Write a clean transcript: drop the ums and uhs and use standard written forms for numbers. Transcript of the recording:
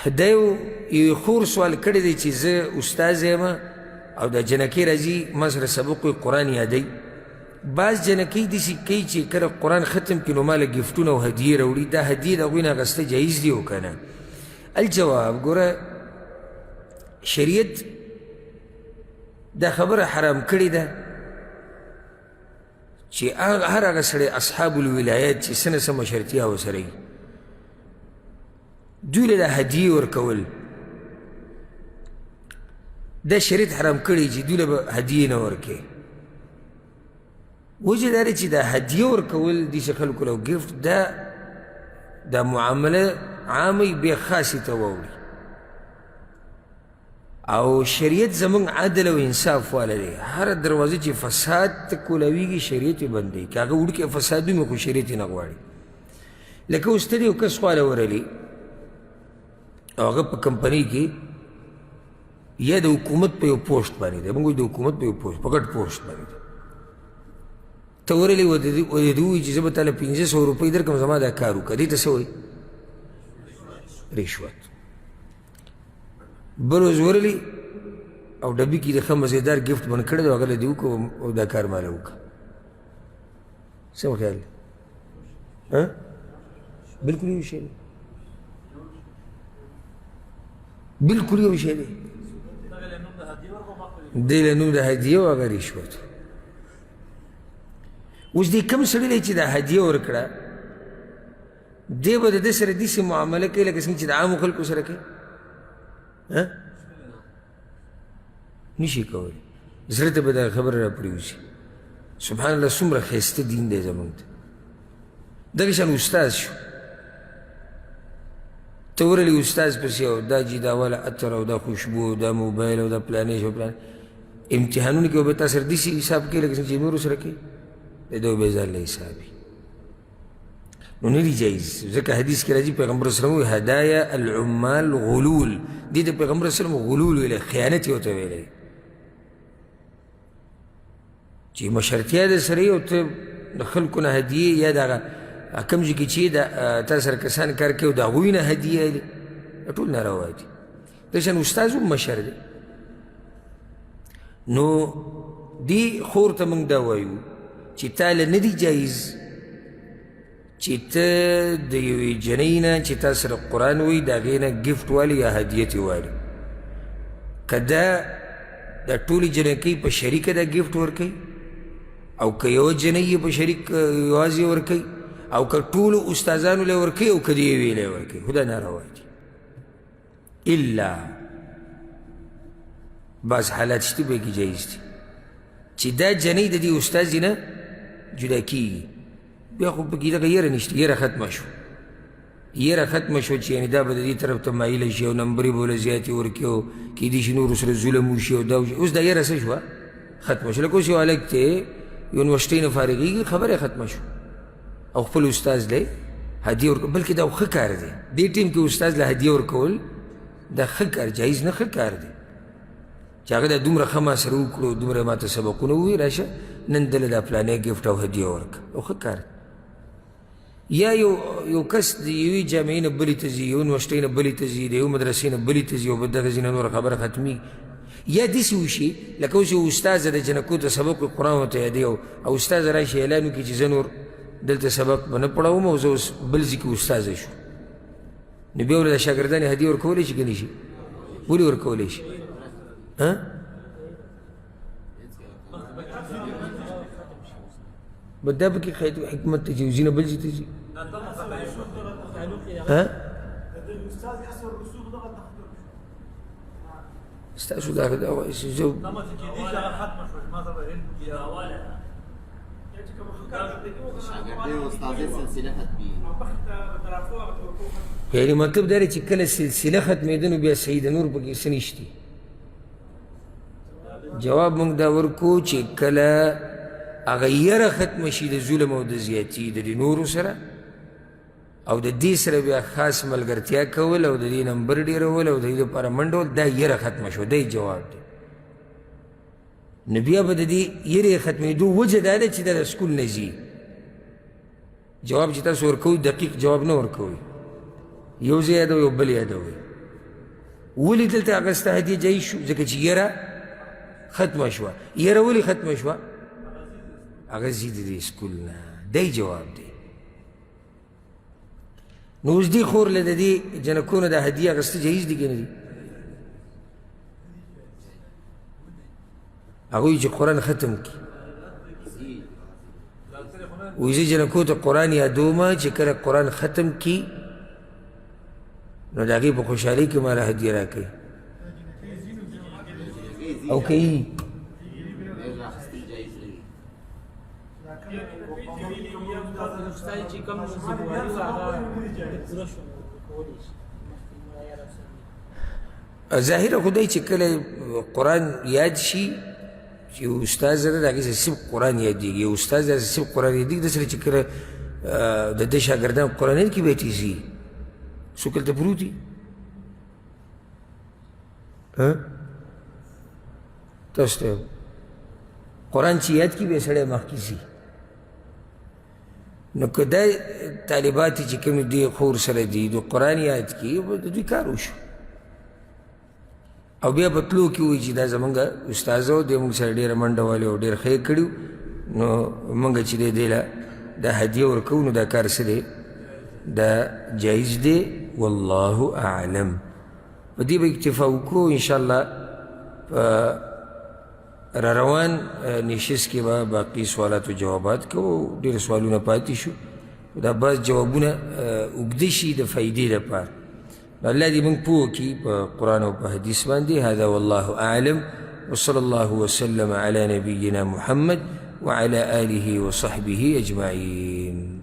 دا یو خور سوال کړی دی چې زه استاد یم او دا جنکۍ راځي ما سره سبق وایي، قرآن یادوي. بعض جنکۍ داسې کوي چې کله قرآن ختم کړي نو ما له ګفټونه او هدیې راوړي، دا هدیې د هغوی نه اخیسته جایز دي او که نه؟ الجواب، ګوره شریعت دا خبره حرام کړې ده چې هر هغه سړی اصحاب الولایت چې څه نه څه مشرتیا ورسره وي، دوی له دا هدیې ورکول دا شریعت حرام کړی چې دوی له به هدیې نه ورکوي. وجه دا دی چې دا هدیه ورکول داسې خلکو له ګفټ دا دا معامله عامه بیا خاصې ته واوړي، او شریعت زمونږ عدل او انصاف والا دی. هره دروازه چې فساد ته کولاویږي شریعت یې بندوي، که هغه وړوکی فساد وي خو شریعت یې نه غواړي. لکه اوس ته د یو کس خواله ورغلې او هغه په کمپنۍ کې یا د حکومت په یو پوسټ باندې دی، موږ د حکومت په یو پوسټ، په غټ پوسټ باندې دی، ته ورغلې ورته دې ووایي چې زه به تا له 500 روپۍ درکړم، زما دا کار وکړه. دې ته څه وایي؟ رشوت. بل ورځ ورغلې او ډبي کې د ښه مزېدار ګفټ بند کړی دی، هغه له دې وکړه او دا کار ماله وکړه. څه خیال دی؟ ها؟ بالکل یو شی دی، بالکل یو شی دی. دی له نوم د هدیې او هغه رشوت. اوس دې کوم سړي دی چې دا هدیه ورکړه، دی به د ده سره داسې معامله کوي لکه څنګه چې د عامو خلکو سره کوي؟ نشي کولی. زړه ته به دا خبره راپرېوځي. سبحان الله، څومره ښایسته دین دی زموږ ته. دغه شان استاد شو، ته ورغلې استاد پسې او دا جي دا والا عطر او دا خوشبو او دا موبایل او دا پلانې شو پلان، امتحانونو کې به تا سره داسې حساب کوي لکه څنګه چې نورو سره کوي، د ده به ځان له حساب وي. نو نه دي جایز، ځکه حدیث کې راځي پیغمبر صلی الله علیه وسلم هدایا العمال غلول، دې ته پیغمبر صلی الله علیه وسلم غلول ویلی، خیانت یې ورته ویلی چې مشرتیا د سره یې او ته د خلکو نه هدیې یا دغه کوم ځای کې چې د تا سره کسان کار کوي او د هغوی نه هدیې اخلي، ټول ناروا دي. دغه شان استاد هم مشر دی. نو دې خور ته موږ دا وایو چې تا له نه دي جایز چې ته د یوې جنۍ نه چې تا سره قرآن وایي د هغې نه ګفټ والي یا هدیه ترې والي. که دا د ټولې جنکۍ په شریکه دا ګفټ ورکوي، او که یوه جنۍ یې په شریک یوازې ورکوي، او که ټولو استادانو له ورکوي، او که د یوې له ورکوي، خو دا ناروا دي. الا بعض حالات شته به کې جایز دي چې دا جنۍ د دې استاد نه جدا کېږي، بیا خو پکې دغه یره نشته، یره ختمه شو، یره ختمه شو چې یعنې دا به د دې طرف ته مایله شي او نمبرې به ورله زیاتې ورکړي او کېدای شي نورو سره ظلم وشي او دا وشي. اوس دا یره څه شوه؟ ختمه شوه. لکه اوس یو هلک دی یونیورسټۍ نه فارغېږي، خبره یې ختمه شوه او خپل استاد له هدیه ورکول، بلکې دا ښه کار دی. دې ټیم کې استاد له هدیه ورکول دا ښه کار، جایز نه، ښه کار دی چې هغه دا دومره ښه ما سره وکړو، دومره ما ته سبقونه ووایي، راشه نن دله دا فلانی ګفټ او هدیه ورکړه، او ښه کار دی. یا یو کس د یوې جامعې نه بلې ته ځي، یو یونیورسټۍ نه بلې ته ځي، د یو مدرسې نه بلې ته ځي، او بل دغه ځای نه نوره خبره ختمېږي. یا داسې وشي لکه اوس یو استاد د جنکو ته سبق وایي، قرآن ورته یادوي، او استاد راشي اعلان وکړي چې زه نور دلته سبق به نه پړوم او زه اوس بل ځای کې استاد شو، نو بیا ورته شاګردان هدیه ورکولی شي که نه شي؟ ولې ورکولی شي؟ ها؟ به دا پکې حکمت ته چې ځینې بل ځای ته ځي. ها؟ ستاسو دا دا وایي چې زه یعنې مطلب دا دی چې کله سلسله ختمېده نو بیا صحیح ده، نور پکې څه نشتي. جواب موږ دا ورکو چې کله هغه یره ختمه شي د ظلم او د زیاتي د دې نورو سره، او د دې سره بیا خاص ملګرتیا کول او د دې نمبر ډېرول او د دې لپاره منډول، دا یره ختمه شوه، دا یې جواب دی. نو بیا به د دې یرې ختمېدو وجه دا ده چې دا د سکول نه ځي. جواب چې تاسو ورکوئ دقیق جواب نه ورکوئ، یو ځای یادوئ او بل یادوئ. ولې دلته اخیسته هدیه جایز شو؟ ځکه چې یره ختمه شوه. یره ولې ختمه شوه؟ هغه ځي د دې سکول نه. دی جواب دی. نو اوس دې خور له د دې جنکو نه د هدیه اخیسته جایز دي که نه دي؟ هغوی چې قرآن ختم کړي، وایي زه جنکو ته قرآن یادوم، چې کله قرآن ختم کړي نو د هغې په خوشحالۍ کې ماله هدیه راکوي او کوي. ظاهره خو دی چې کله قرآن یاد شي، چې استاد سره د هغې سره صرف قرآن یادېږي، یو استاد سره صرف قرآن یادېږي، د سره چې کله د ده شاګردان قرآن یاد کړي بیا ترې ځي. څوک هلته پروت دي؟ تاسو ته قرآن چې یاد کړي بیا سړی مخکې ځي. نو که دا طالبات چې کومې دې خور سره دي د قرآن یاد کړي، د دوی کار وشو. او بیا په تلو کې وایي چې دا زمونږ استاد و، دی موږ سره ډېره منډه والې او ډېر ښه یې کړي، نو موږ چې دی دی له دا هدیه ورکوو، نو دا کار څه دی؟ دا جایز دی. والله اعلم. په دې به اکتفا وکړو انشاءالله. په را روان نشست کې به باقي سوالات او جوابات کوو. ډېر سوالونه پاتې شو، دا بعض جوابونه اوږده شي د فایدې لپاره. الله دې موږ پوه کړي په قرآن او په حدیث باندې. هذا والله اعلم، وصلى الله وسلم على نبينا محمد وعلى آله وصحبه أجمعين.